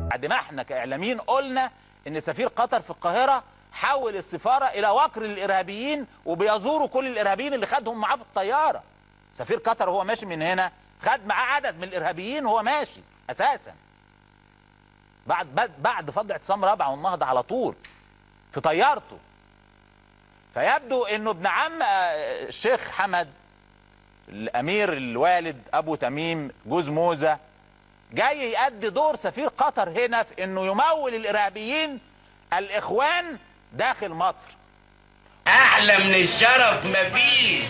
بعد ما احنا كإعلاميين قلنا ان سفير قطر في القاهرة حول السفارة الى وكر للإرهابيين وبيزوروا كل الإرهابيين اللي خدهم معاه في الطيارة. سفير قطر وهو ماشي من هنا خد معاه عدد من الإرهابيين وهو ماشي أساسا. بعد فض اعتصام رابعة والنهضة على طول في طيارته. فيبدو انه ابن عم الشيخ حمد الامير الوالد ابو تميم جوز موزة جاي يؤدي دور سفير قطر هنا في انه يمول الارهابيين الاخوان داخل مصر. احلى من الشرف مفيش.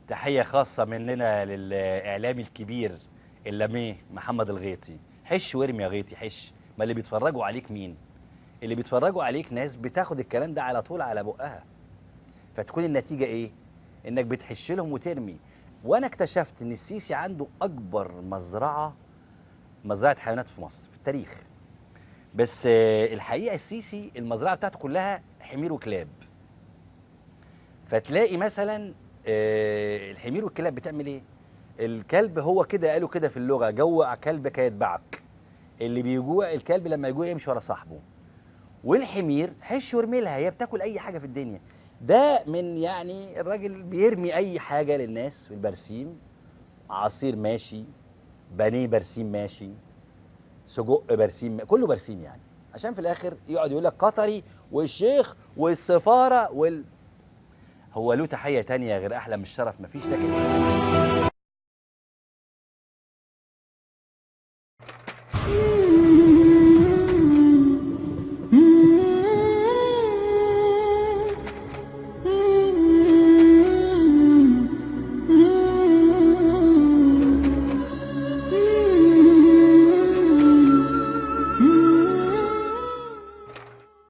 تحية خاصة مننا للاعلامي الكبير اللاميه محمد الغيطي. حش وارمي يا غيطي حش. ما اللي بيتفرجوا عليك مين؟ اللي بيتفرجوا عليك ناس بتاخد الكلام ده على طول على بقها، فتكون النتيجة ايه؟ انك بتحش لهم وترمي. وانا اكتشفت ان السيسي عنده اكبر مزرعة حيوانات في مصر في التاريخ. بس الحقيقة السيسي المزرعة بتاعته كلها حمير وكلاب. فتلاقي مثلا الحمير والكلاب بتعمل ايه؟ الكلب هو كده قالوا كده في اللغة، جوع كلبك يتبعك. اللي بيجوع الكلب لما يجوع يمشي ورا صاحبه. والحمير حش وارميلها، هي بتاكل اي حاجة في الدنيا. ده من يعني الراجل بيرمي اي حاجة للناس في البرسيم، عصير ماشي، بانيه برسيم ماشي، سجق برسيم، كله برسيم يعني، عشان في الاخر يقعد يقول لك قطري والشيخ والسفاره وال هو له تحية تانية غير احلى من الشرف مفيش. لكن